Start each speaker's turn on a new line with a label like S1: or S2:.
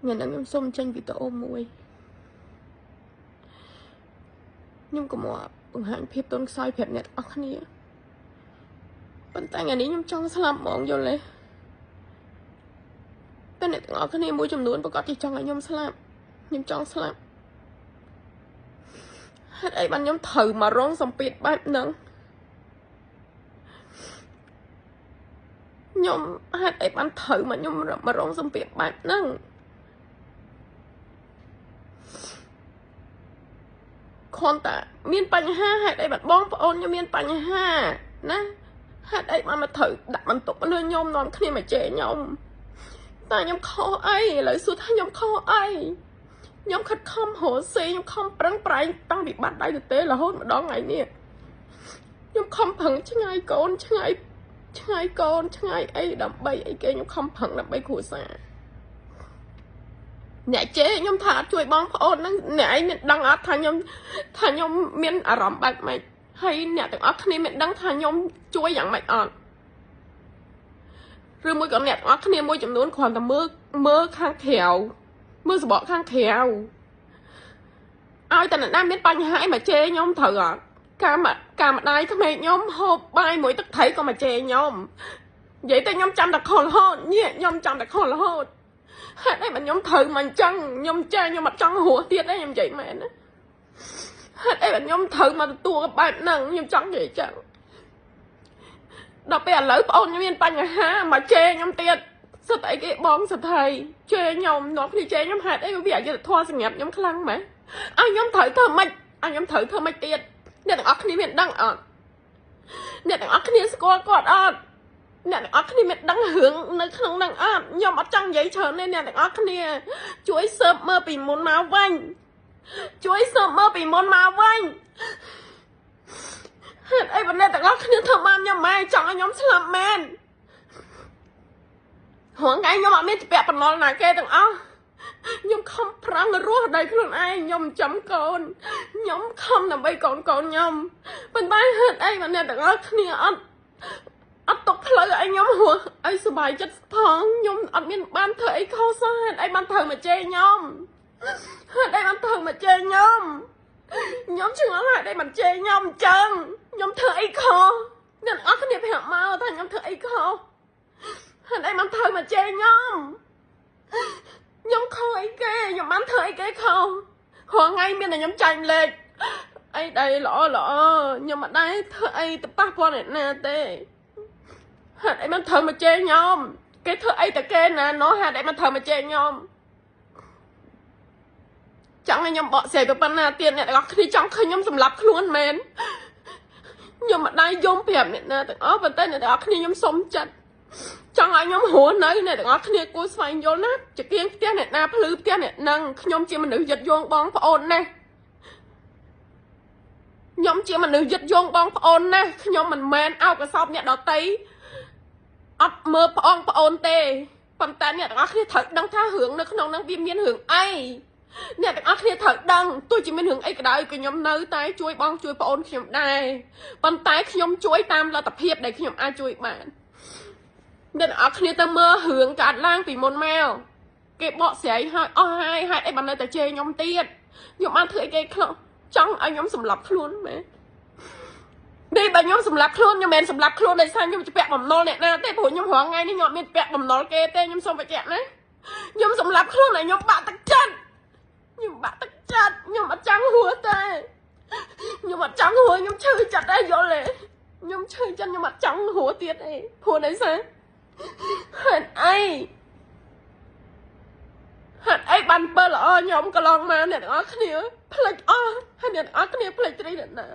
S1: ថ្ងៃហ្នឹងខ្ញុំសូមចេញវីដេអូមួយខ្ញុំក៏មកបង្ហាញភាពទន់ខ្សោយប្រាប់អ្នកទាំងអស់គ្នាប៉ុន្តែថ្ងៃនេះខ្ញុំចង់ស្លាប់ហ្មងយល់ទេតែអ្នកទាំងអស់គ្នាមួយចំនួនប្រកាសជាចង់ឲ្យខ្ញុំស្លាប់ខ្ញុំចង់ស្លាប់ហេតុអីបានខ្ញុំត្រូវមករងសម្ពាធបែបហ្នឹងខ្ញុំហេតុអីបានត្រូវមកខ្ញុំមករងសម្ពាធបែបហ្នឹងគ្រាន់តែមានបញ្ហាហេតុអីបានបងប្អូនខ្ញុំមានបញ្ហាណាហេតុអីបានមកត្រូវដាក់បន្ទុកលើខ្ញុំនាំគ្នាមកជេរខ្ញុំតែខ្ញុំខុសអីឥឡូវសួរថាខ្ញុំខុសអីខ្ញុំខិតខំរកស៊ីខ្ញុំខំប្រឹងប្រែងតាំងពីបាត់ដៃទៅទេរហូតម្ដងថ្ងៃនេះខ្ញុំខំប្រឹងឆ្ងាយកូនឆ្ងាយកូនឆ្ងាយអីដើម្បីអីគេខ្ញុំខំប្រឹងដើម្បីគ្រួសារអ្នកជេរខ្ញុំថាអត់ជួយបងប្អូនហ្នឹងអ្នកឯងមានដឹងអត់ថាខ្ញុំមានអារម្មណ៍បែបម៉េចហើយអ្នកទាំងអស់គ្នាមានដឹងថាខ្ញុំជួយយ៉ាងម៉េចអត់ឬមួយក៏អ្នកទាំងអស់គ្នាមួយចំនួនគ្រាន់តែមើលខាងក្រៅមើលសបកខាងក្រៅឲ្យតែអ្នកណាមានបញ្ហាអីមកជេរខ្ញុំត្រូវអត់កាកម្ដាយក្មេកខ្ញុំហូបបាយមួយទឹកត្រីក៏មកជេរខ្ញុំនិយាយទៅខ្ញុំចាំតែខលរហូតញាក់ខ្ញុំចាំតែខលរហូតហេតុអីបានខ្ញុំត្រូវមកអញ្ចឹងខ្ញុំចាខ្ញុំអត់ចង់រស់ទៀតទេខ្ញុំនិយាយមែនណាហេតុអីបានខ្ញុំត្រូវមកទទួលបែបហ្នឹងខ្ញុំចង់និយាយចឹងដល់ពេលឥឡូវប្អូនខ្ញុំមានបញ្ហាមកជេរខ្ញុំទៀតសិតអីគេបងសថៃជេរខ្ញុំនាំគ្នាជេរខ្ញុំហេតុអីវាអយុត្តិធម៌សម្រាប់ខ្ញុំខ្លាំងម៉េចឲ្យខ្ញុំត្រូវធ្វើម៉េចឲ្យខ្ញុំត្រូវធ្វើម៉េចទៀតអ្នកទាំងអស់គ្នាមានដឹងអត់អ្នកទាំងអស់គ្នាស្គាល់គាត់អត់អ្នកទាំងអស់គ្នាមានដឹងរឿងនៅក្នុងនឹងអត់ខ្ញុំអត់ចង់និយាយច្រើនទេអ្នកទាំងអស់គ្នាជួយស៊ើបមើលពីមុនមកវិញជួយស៊ើបមើលពីមុនមកវិញហេតុអីបានអ្នកទាំងអស់គ្នាធ្វើបានខ្ញុំម៉ែចង់ឲ្យខ្ញុំស្លាប់មែនហងថ្ងៃខ្ញុំអត់មានពាក់បំណុលណាគេទាំងអស់ខ្ញុំខំប្រឹងរស់ដោយខ្លួនឯងខ្ញុំចាំកូនខ្ញុំខំដើម្បីកូនខ្ញុំប៉ុន្តែហេតុអីបានអ្នកទាំងអស់គ្នាអត់ទុកផ្លូវឲ្យខ្ញុំរស់ឲ្យសុបាយចិត្តផងខ្ញុំអត់មានបានធ្វើអីខុសសោះហេតុអីបានត្រូវមកជេរខ្ញុំហេតុអីបានត្រូវមកជេរខ្ញុំខ្ញុំឆ្ងល់ហេតុអីបានជេរខ្ញុំអញ្ចឹងខ្ញុំធ្វើអីខុសអ្នកទាំងអស់គ្នាប្រាប់មកថាខ្ញុំធ្វើអីខុសហេតុអីបានត្រូវមកជេរខ្ញុំខ្ញុំខុសអីគេខ្ញុំបានធ្វើអីគេខុសរាល់ថ្ងៃមានតែខ្ញុំចាញ់លេខអីដែលល្អល្អខ្ញុំមិនដែរធ្វើអីទៅប៉ះពាល់អ្នកណាទេហេតុអីបានត្រូវមកជេរខ្ញុំគេធ្វើអីតែគេណាណោះហេតុអីបានត្រូវមកជេរខ្ញុំចង់ឲ្យខ្ញុំបកស្រាយទៅប៉ុណ្ណាទៀតអ្នកទាំងអស់គ្នាចង់ឃើញខ្ញុំសម្លាប់ខ្លួនមែនខ្ញុំមិនដែរយំប្រាប់អ្នកណាទាំងអស់ប៉ុន្តែអ្នកទាំងអស់គ្នាខ្ញុំសុំចិត្តចង់ឲ្យខ្ញុំរស់នៅអ្នកទាំងអស់គ្នាគួរស្វែងយល់ណាចង្គៀងផ្ទះអ្នកណាភ្លឺផ្ទះអ្នកនឹងខ្ញុំជាមនុស្សយឹតយោងបងប្អូនណាខ្ញុំជាមនុស្សយឹតយោងបងប្អូនណាខ្ញុំមិនមែនអោបកសោបអ្នកដតីអត់មើលបងប្អូនទេប៉ុន្តែអ្នកទាំងអស់គ្នាត្រូវដឹងថារឿងនៅក្នុងហ្នឹងវាមានរឿងអីអ្នកទាំងអស់គ្នាត្រូវដឹងទោះជាមានរឿងអីក៏ដោយក៏ខ្ញុំនៅតែជួយបងជួយប្អូនខ្ញុំដែរប៉ុន្តែខ្ញុំជួយតាមលទ្ធភាពដែលខ្ញុំអាចជួយបានអ្នកទាំងអស់គ្នាទៅមើលរឿងកើតឡើងពីមុនមកគេបកស្រាយឲ្យអស់ហើយហេតុអីបាននៅតែជេរខ្ញុំទៀតខ្ញុំបានធ្វើអីគេខ្លះចង់ឲ្យខ្ញុំសម្លាប់ខ្លួនមែននេះបើខ្ញុំសម្លាប់ខ្លួនខ្ញុំមិនសម្លាប់ខ្លួនដោយសារខ្ញុំជាពាក់បំណុលអ្នកណាទេព្រោះខ្ញុំរាល់ថ្ងៃនេះខ្ញុំអត់មានពាក់បំណុលគេទេខ្ញុំសូមបញ្ជាក់ណាខ្ញុំសម្លាប់ខ្លួនឲ្យខ្ញុំបាក់ទឹកចិត្តខ្ញុំបាក់ទឹកចិត្តខ្ញុំអត់ចង់រស់ទេខ្ញុំអត់ចង់រស់ខ្ញុំឈឺចិត្តដែរយល់ទេខ្ញុំឈឺចិត្តខ្ញុំអត់ចង់រស់ទៀតទេព្រោះដោយសារហេតុអីបានបើល្អខ្ញុំកន្លងមកអ្នកទាំងអស់គ្នាភ្លេចអស់ហើយអ្នកទាំងអស់គ្នាភ្លេចត្រីរណា